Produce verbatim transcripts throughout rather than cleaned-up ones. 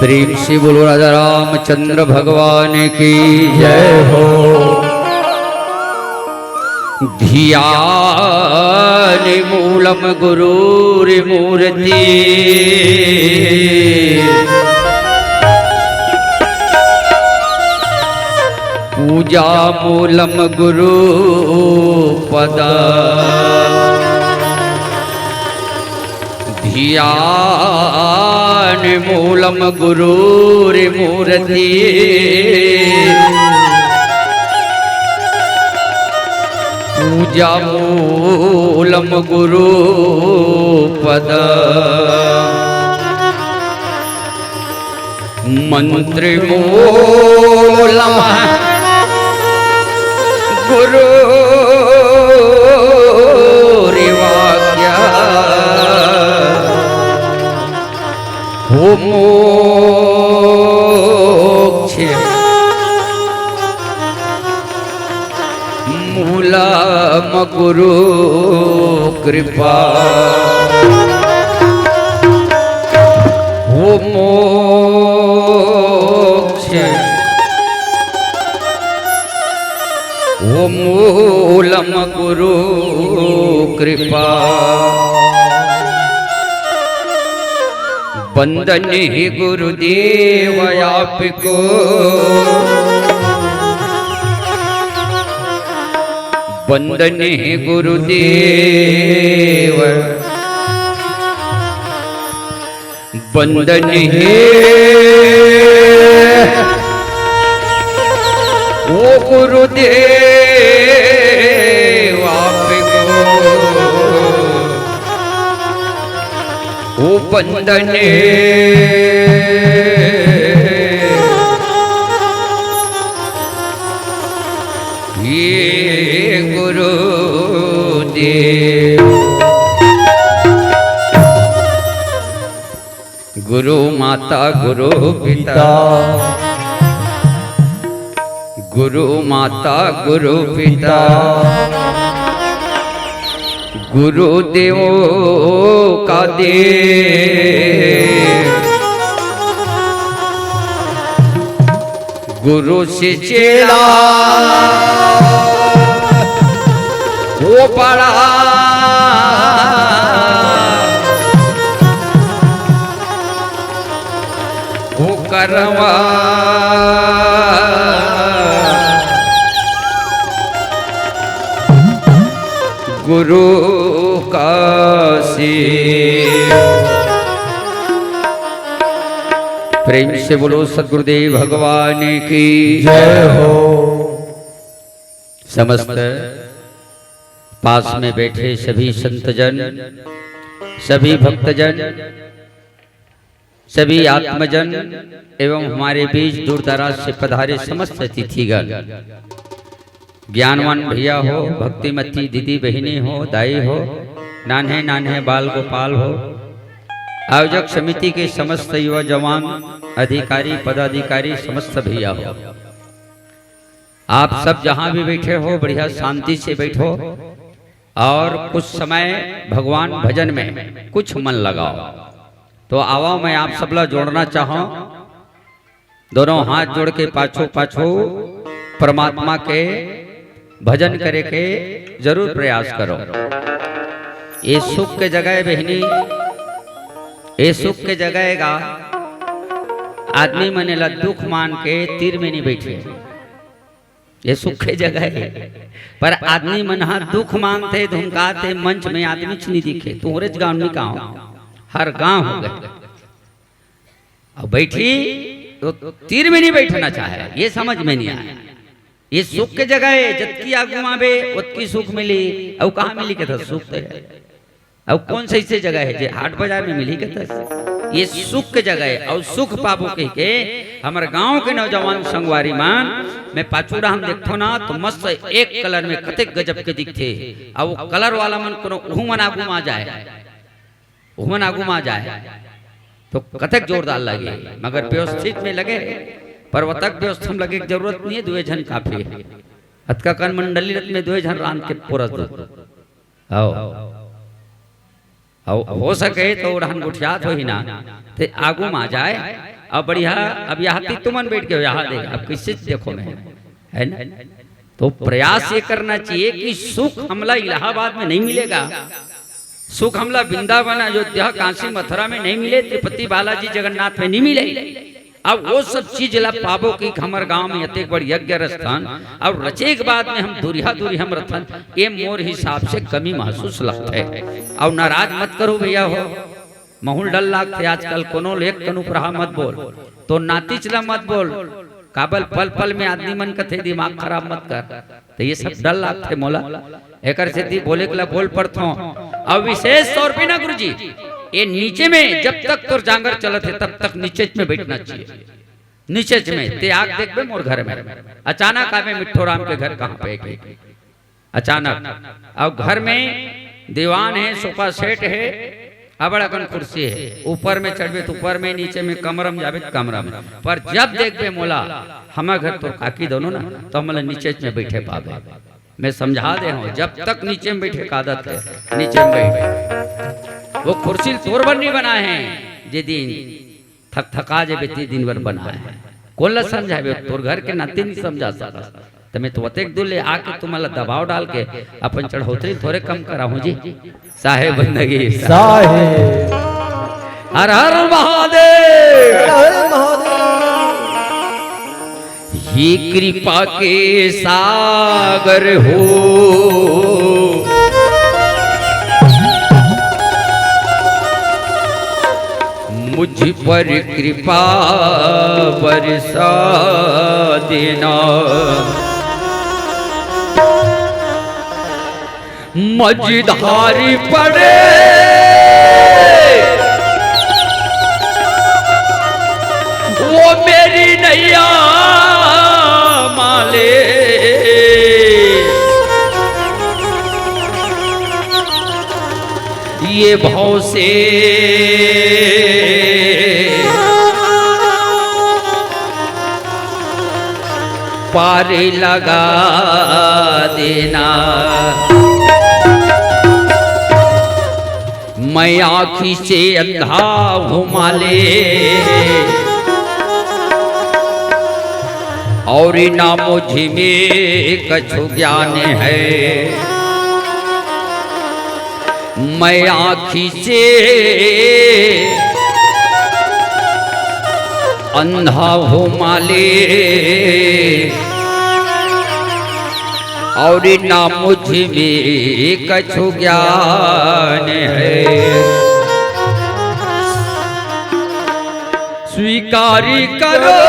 प्रेम से बोलो राजा रामचंद्र भगवान की जय हो। ध्यान मूलम गुरुर्मूर्ति, पूजा मूलम गुरु पद। ध्यान मूलम गुरुर्मूर्ति, पूजा मूलम गुरु पद। मंत्र मूलम गुरुर्वाक्य, हो मोक्ष मूलम गुरु कृपा, हो मोक्ष हो मूलम गुरु कृपा। वंदन हे गुरुदेव आपको, वंदन हे गुरुदेव, वंदन हे ओ गुरुदेव आपको, ओ वंदन हे ये गुरुदेव। गुरु माता गुरु पिता, गुरु माता गुरु पिता, गुरुदेव का देव। गुरु से चेला वो बड़ा, वो करवा गुरु का सेवा। प्रेम से बोलो सदगुरुदेव भगवान की जय हो। समस्त पास में बैठे सभी संतजन, सभी भक्तजन, सभी आत्मजन एवं हमारे बीच दूर दराज से पधारे समस्त अतिथिगण, ज्ञानवान भैया हो, भक्तिमती दीदी बहिनी हो, दाई हो, नान्हे नान्हे बाल गोपाल हो, आयोजक समिति के समस्त युवा जवान, अधिकारी, पदाधिकारी, समस्त भैया हो, आप सब जहां भी बैठे हो, बढ़िया शांति से बैठो और कुछ समय भगवान भजन में कुछ मन लगाओ। तो आवा, मैं आप सब ला जोड़ना चाहूं, दोनों हाथ जोड़ के पाछू पाछू परमात्मा के भजन करे के जरूर प्रयास करो। ये सुख के जगह है बहिनी, ये सुख के जगह है गा। आदमी मन एला दुख मान के तीर में नहीं बैठे, ये सुख के जगह है। पर आदमी मन हा दुख मानथे, धुमकाथे, मंच में आदमी च नहीं दिखे, तोहरेच गांव नहीं, गांव, हर गांव हो गए। अब बैठी तो तीर में नहीं बैठना चाहे, ये समझ में नहीं आया। ये सुख के जगह है, जतकी आगू आबे ओतकी सुख मिली। अउ कहाँ मिली कहता सुख तो है? अउ कौन सा ऐसे जगह है जे हाट बाजार में मिली कहता? ये सुख के जगह है। और सुख पाबो कह के हमर गांव के नौजवान संगवारी मन, मैं पाछू डहन देखथो ना तो मस्त एक कलर में कतेक गजब के दिखथे। अब वो कलर वाला मन कोनो उहू मन आगू मा जाए, उहू मन आगू मा जाए तो कतेक जोरदार लगे, मगर व्यवस्थित में लगे, पर्वतक व्यवस्था में लगे के जरूरत नहीं है, दुए झन काफी है। अतका कन मंडली रत में दुए झन रांध के पोरस दो। आओ। अउ हो सके तो ओढ़न गोठियात होही ना, ते आगू मा जाए, अब बढ़िया, अब यहाँ ती तुमन बैठ के हो, यहाँ देख, अब किसी देखो मैं, है ना? तो प्रयास ये करना चाहिए कि सुख हमला इलाहाबाद में नहीं मिलेगा, सुख हमला वृंदावन, अयोध्या, काशी, मथुरा में नहीं मिले, तिरुपति बालाजी जगन्नाथ में नहीं मिले। अब वो सब चीज ला पाबो कि हमर गांव में अतेक बड़ यज्ञ स्थान, और रचे के बाद में हम दूरिहा दूरी हम रथन, ये मोर हिसाब से कमी महसूस लगथे। और नाराज मत करो भैया हो, महूल डर लागथे आजकल, कोनो ले एक कन उपराहा मत बोल, तो नातीच ला मत बोल, काबर पल पल में आदमी मन कथे दिमाग खराब मत कर, तो ये सब डर लागथे मोला। एकर सेती बोले के ला बोल पड़थों। और विशेष तौर पे ना गुरुजी, ये नीचे में जब तक तोर जांगर चलत हे तब तक नीचे में बैठना चाहिए। नीचे में ते आके देखबे मोर घर में, अचानक आवे मिट्ठो राम के घर कहाँ पे है? अचानक। और घर में दीवान है, सोफा सेट है, अबड़ अकन कुर्सी है, ऊपर में चढ़बे तो ऊपर में, नीचे में कमरा में जाबे तो कमरा में। पर जब देखबे मोला, हमर घर तोर काकी दोनों ना, तो हमला नीचे में बैठे पाबे। मैं समझा दे हूँ, जब तक नीचे में बैठे का आदत है, नीचे में बैठ। वो कुर्सी तोर बर नहीं बनाए हैं, जे दिन थकथका जेबे ते दिन भर बनाए हे। कोन ला समझाबे? तोर घर के नाते नहीं समझा सकस। त मैं तो अतेक दूर ले आके तुमला दबाव डाल के अपन चढ़ौतरी थोरे कम कराहूं जी। साहेब बंदगी। साहेब। हर हर महादेव। हर हर महादेव। ये कृपा के सागर हो, मुझ पर कृपा बरसा देना। मझधार पड़े वो मेरी नैया माले, ये भव से पार लगा देना। मैं आँखी से अंधा हूँ माले, और ना मुझ में कछु ज्ञान है। मैं आँखी से अंधा हूँ माले, और ना मुझ में कछु ज्ञान है। स्वीकार करो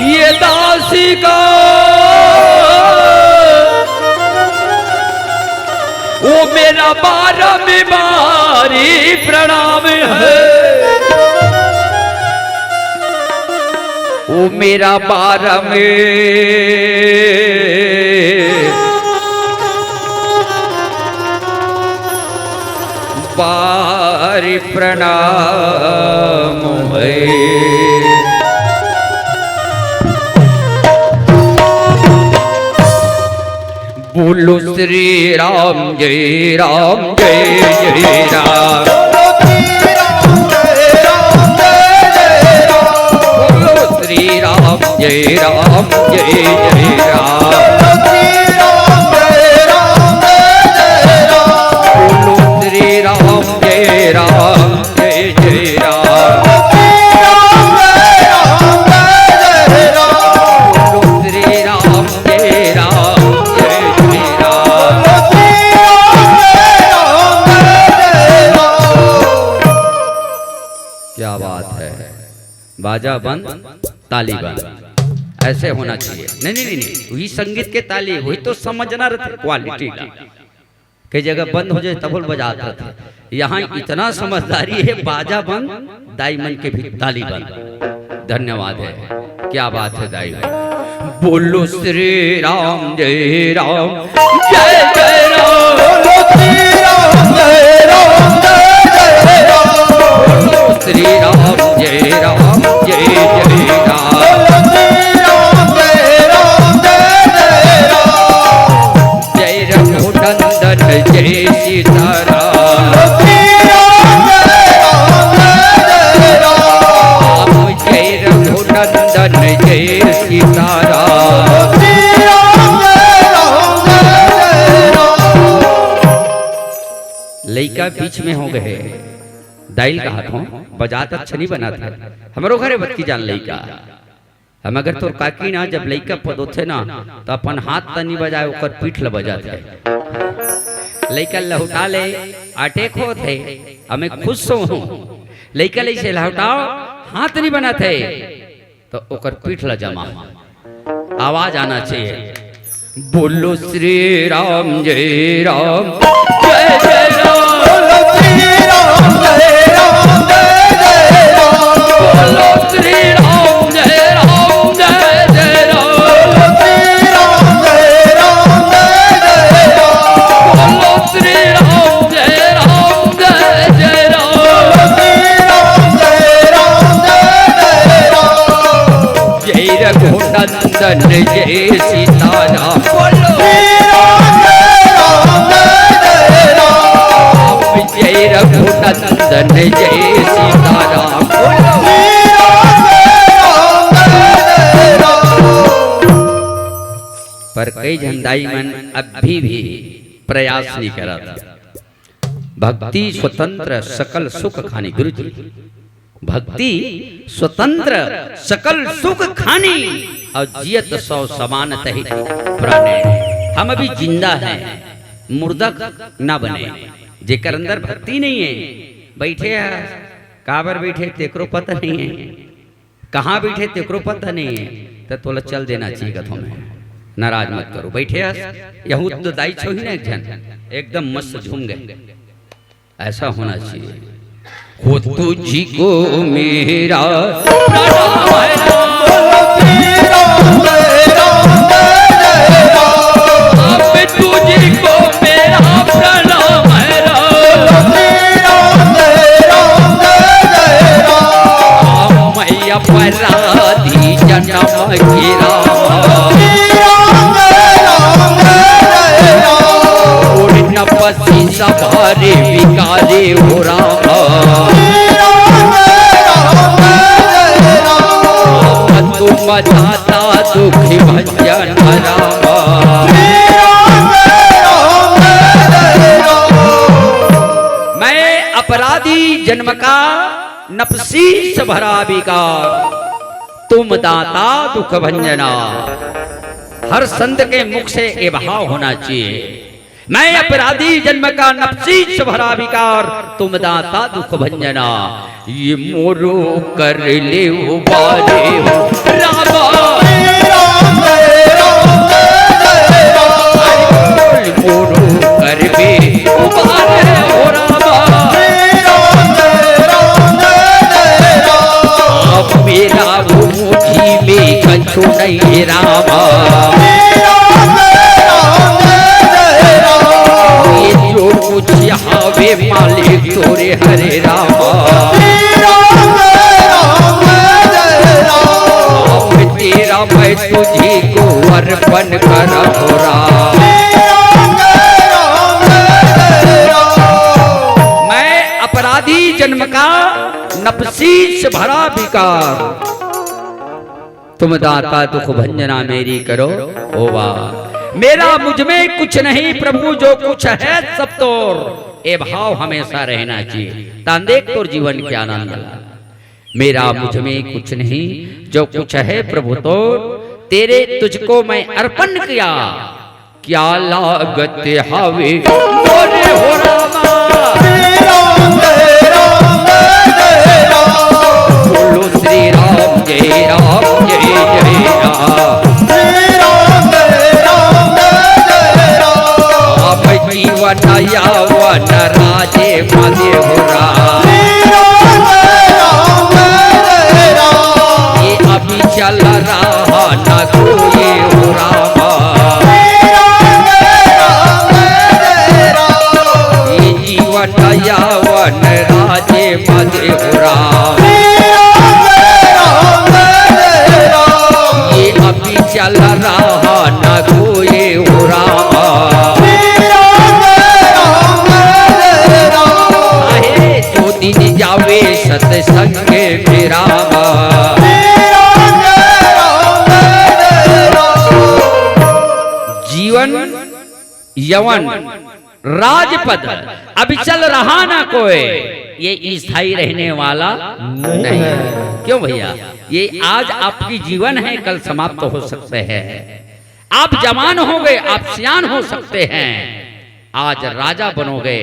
ये दासी का, वो मेरा बारंबार प्रणाम है, वो मेरा बारंबार प्रणाम है। बोलो श्री राम, जय राम, जय जय राम। बोलो श्री राम, जय राम, जय जय राम। बोलो श्री राम, जय राम, जय जय राम। बोलो श्री राम, जय राम, जय जय राम। क्या बात है, बाजा बंद, ताली बंद, ऐसे होना चाहिए। नहीं, नहीं, नहीं, नहीं, वही संगीत के ताली, वही तो समझना रहता है क्वालिटी का। कई जगह बंद हो जाए तब बजात रहते, यहाँ इतना समझदारी है, बाजा बंद, दाई मन के भी ताली बंद। धन्यवाद है, क्या बात है दाई। बोलो श्री राम, जय राम, जय जय राम। बोलो श्री राम, जय राम, जय जय राम। बोलो श्री राम, जय राम, जय जय राम। बोलो श्री राम, जय राम, जय जय राम। जय रघुनंदन, जय सीताराम। बोलो श्री राम, नंदन जय सीताराम। लइका बीच में हो गए, दाई ल कहत हों, बजात अच्छा नहीं बनत हे। हमरो घरे बतकी जान लइका। हम अगर तोर काकी ना, जब लइका पद होथे ना, त अपन हाथ त नहीं बजाय, ओकर पीठ ल बजाथे। लइका लहुटा ले, अटैक होत हे, हमें खुश हों। लइका ल अइसे लहुटाओ, हाथ नहीं बनत हे, त ओकर पीठ ल जमा। आवाज आना चाहिए। बोलो श्री राम जय राम, जय जय राम। बोलो श्री राम जय राम, जय जय राम। बोलो श्री राम जय राम, जय जय राम। बोलो श्री राम जय राम, जय जय राम। बोलो श्री राम जय राम, जय जय राम। बोलो श्री राम जय राम, जय जय राम। जय रघुनंदन जय सीताराम। बोलो। श्री राम जय राम, जय जय राम। जय रघुनंदन जय सीताराम। बोलो। श्री राम जय राम, जय जय राम। पर कई झन दाई मन अभी भी प्रयास नहीं करत। भक्ति स्वतंत्र सकल सुख खानी, गुरु जी। भक्ति स्वतंत्र सकल सुख खानी, अउ जियत सौ समान तहि प्राणी। हम अभी जिंदा हैं, मुर्दा ना बने। जेकर अंदर भक्ति नहीं है, बइठे हे, काबर बइठे तेकरो पता नहीं है, कहाँ बइठे तेकरो पता नहीं है, त तोला चल देना चाहिए कथों में। नाराज मत करो, बइठे हस, यहू तो दाई छोही ना एक झन, एकदम मस्त झूम गए। ऐसा होना चाहिए। हो तुझको मेरा प्रणाम है राम। बोलो श्री राम जय राम, जय जय राम। अब तुझको मेरा प्रणाम है राम। बोलो श्री राम जय राम, जय जय राम। मैं अपराधी जन्म के राम। श्री राम जय राम, जय जय राम। पूर्ण पसी सवारे विकारे हो राम। श्री राम जय राम, जय जय राम। तुम दाता दुख भंजन राम। श्री राम जय राम, जय जय राम। मैं अपराधी जन्म का नपसीस भरा विकार, तुम दाता दुख भंजना। हर संत के मुख से ये भाव होना चाहिए, मैं अपराधी जन्म का नपसीस भरा विकार, तुम दाता दुख भंजना। ये मोरो कर ले उबारे हो रामा। श्री राम जय राम, जय जय राम। मोरो कर बे उबारे हो रामा। श्री राम जय राम, जय जय राम। अब मेरा वो मुट्ठी में कछु नहीं रामा। श्री राम जय राम, जय जय राम। ये जो कुछ हवे मालिक तोरे हरे रामा। श्री राम जय राम, जय जय राम। अब तेरा मैं तुझे को अर्पण करब राम। श्री राम जय राम, जय जय राम। मैं अपराधी जन्म का नपसीस भरा विकार, तुम दाता दुख भंजना मेरी करो होवा। मेरा मुझ में कुछ नहीं प्रभु, जो कुछ है सब तोर। ये भाव हमेशा रहना चाहिए, तान देख तोर जीवन के आनंद ला। मेरा मुझ में कुछ नहीं, जो कुछ है प्रभु तोर, तेरे तुझको मैं अर्पण किया। क्या लागत हावे मोरे हो रामा। श्री राम जय राम, जय जय राम। बोलो श्री राम जय राम, जय जय राम। श्री राम जय राम, जय जय राम। अब जीवन यावन राजे मदे हो राम। श्री राम जय राम, जय जय राम। ये अभी चल रहा ना कोई हो रामा। श्री राम जय राम, जय जय राम। ये जीवन यावन राजे मदे हो राम। श्री राम जय राम, जय जय राम। ये अभी चल रहा ना कोई हो रामा। श्री राम जय राम, जय जय राम। आहे तो दिन जावे सत्संग में रामा। श्री राम यवन राजपद अभी चल रहा ना कोई, ये स्थायी रहने वाला नहीं नहीं है। है। क्यों भैया? ये आज आपकी जीवन है, कल समाप्त हो सकते हैं। आप जवान हो गए, आप सियान हो सकते हैं, आज राजा बनोगे,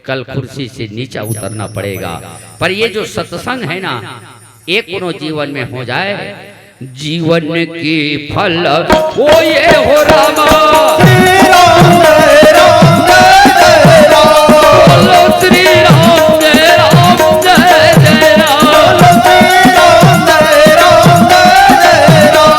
कल कुर्सी से नीचे उतरना पड़ेगा। पर ये जो सत्संग है ना, ये कोनो जीवन में हो जाए, जीवन की फल वो ये हो रामा। श्री राम जय राम जय जय राम। बोलो श्री राम जय राम जय जय राम। श्री राम जय राम जय जय राम।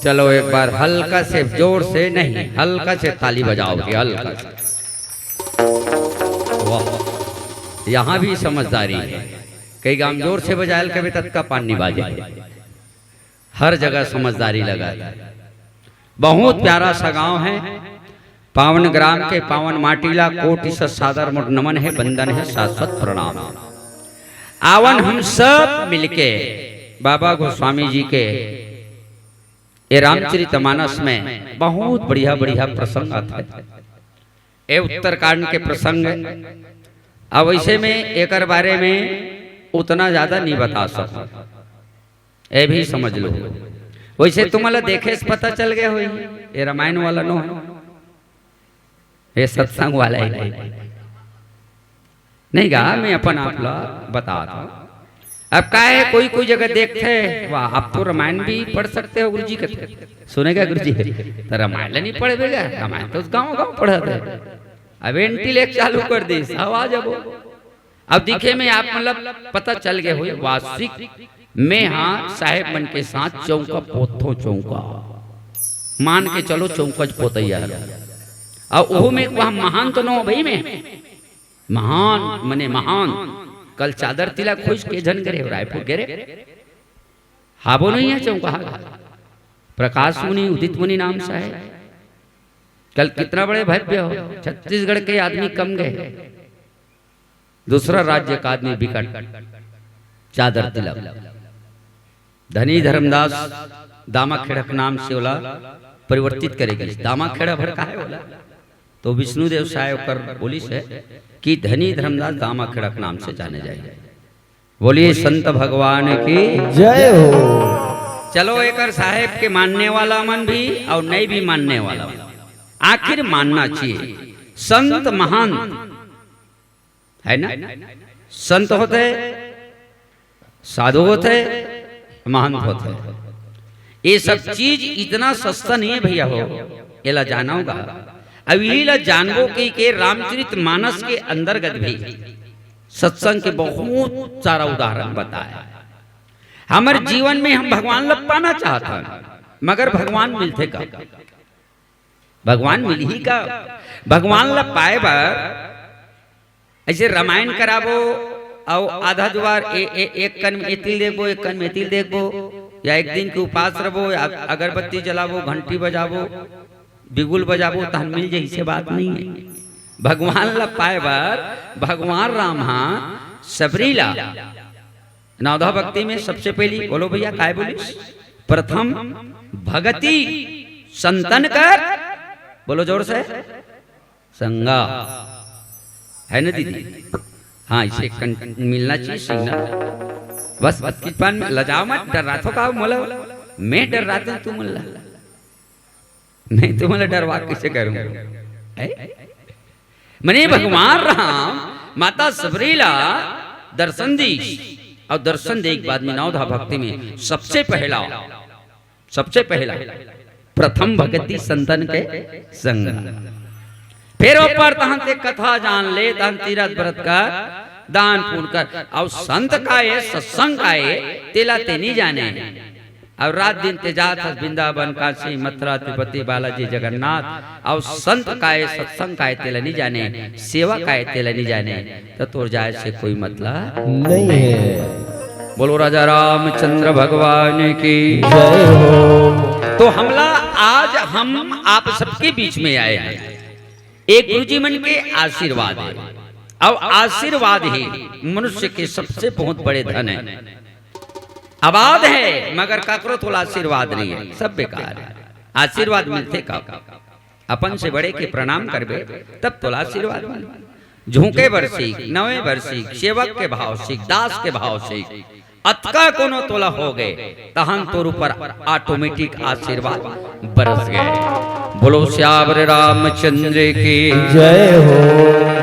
चलो, एक बार हल्का से, जोर से नहीं, हल्का से ताली बजाओ जी, हल्का से। वाह, यहाँ भी समझदारी है। कई गांव जोर से बजायल कभी ततका पानी बाजे, हर जगह समझदारी लगा है। बहुत प्यारा सा गांव है। पावन ग्राम के पावन माटी ला कोटि से सादर मोर नमन है, वंदन है, शाश्वत प्रणाम है। आवन हम सब मिलके बाबा गोस्वामी जी के ये रामचरित मानस में बहुत बढ़िया बढ़िया प्रसंग आथे। ये उत्तरकांड के प्रसंग है। अब वैसे में एकर बारे में उतना ज्यादा नहीं बता सकूं, ये भी समझ लो। वैसे तुम्हाला देखे से पता चल गया होई, ये रामायण वाला नो है, ये सत्संग वाला है। नहीं गा, मैं अपन आप ला बता दूं। अब का है, कोई कोई जगह देखते हैं, वाह, आप तो रामायण भी पढ़ सकते हो गुरुजी, कहते सुनेगा गुरुजी, तो रामायण ला नहीं पढ़बे गा, रामायण तो गांव गांव पढ़त है। अब एंटी लेक चालू कर दी, सब आ जाबो। अब दिखे में आप मतलब पता चल गए हो, वास्तविक में हाँ साहेब मन के साथ चौका पोथो चौका मान के चलो, चौका च पोतैया है। और ओहू में वह महान तो नो भाई में, महान मने महान। कल चादर तिलक खोज के झन करे, रायपुर गेरे हाबो नहीं है चौका, प्रकाश मुनि, उदित मुनि नाम से है। कल कितना बड़े भव्य हो, छत्तीसगढ़ के आदमी कम गए, दूसरा राज्य का आदमी बिकट, चादर तिलक। धनी धर्मदास दामाखेड़ा के नाम से ओला परिवर्तित करे गिस। दामाखेड़ा भर का है ओला, तो विष्णुदेव साय ओकर बोलिस है कि धनी धर्मदास दामाखेड़ा के नाम से जाने जाए। बोलिए संत भगवान की जय हो। चलो, एकर साहेब के मानने वाला मन भी और नहीं भी मानने वाला मन, आखिर मानना चाहिए। संत महान है ना, संत होते, साधु होते, महंत होते। ये सब चीज इतना सस्ता नहीं है भैया हो, एला जाना होगा। अब यही ला जानबो कि के रामचरित मानस के अंतर्गत भी सत्संग के बहुत सारा उदाहरण बताया। हमर जीवन में हम भगवान ला पाना चाहत हन, मगर भगवान मिलथे का? भगवान मिलही का? भगवान ला पाए बर ऐसे रामायण कराबो, अउ आधा दुवार ए, ए, एक कन में एतिल देखबो, एक कन में एतिल देखबो, या एक दिन के उपास रहिबो, या अगरबत्ती जलाबो, घंटी बजाबो, बिगुल बजाबो, तहन मिल जाही, से बात नहीं है। भगवान ला पाए बर भगवान राम हा सबरी ला नवधा भक्ति में सबसे पहली बोलो भैया, काय बोलिस? प्रथम भगति संतन कर, बोलो जोर से, संगा, है ना दीदी? हाँ, इसे कन-, मिलना चाहिए सीखना। बस अतकी पान में लजाओ मत, डर्राथो का मोला, मैं डर्राथों तू मोला, मैं तुम्हाला डरवा कैसे करूं? है? मने भगवान राम माता सबरी ला दर्शन दीस, और दर्शन दे के बाद में नवधा भक्ति में सबसे पहला सबसे पहला प्रथम भक्ति संतन के संग। फिर ऊपर तहन ते कथा जान ले, तहन तीरथ व्रत कर, दान पुण्य कर। अउ संत काय ए, सत्संग काय ए, तेला ते नी जाने। अउ रात दिन ते जात हस वृंदावन, काशी, मथुरा, तिरुपति, बालाजी, जगन्नाथ। अउ संत काय ए, सत्संग काय ए, तेला नी जाने, सेवा काय ए, तेला नी जाने, त तोर जाय से कोई मतलब नहीं है। बोलो राजा रामचंद्र भगवान की जय हो। तो हमला आज हम आप सबके बीच में आए हैं, एक गुरुजी मन के आशीर्वाद है। अउ आशीर्वाद ही मनुष्य के सबसे बहुत बड़े धन है। आबाद है मगर काकरो तोला आशीर्वाद नहीं है, सब बेकार है। आशीर्वाद मिलथे का? अपन से बड़े के प्रणाम करबे, तब तोला आशीर्वाद मिलही। झुके बर सीख, नवे बर सीख, सेवक के भाव सीख, दास के भाव सीख। अतका कोनो तोला हो गे, तहन तोर ऊपर automatic आशीर्वाद बरस गे। बोलो सियावर रामचंद्र की जय हो।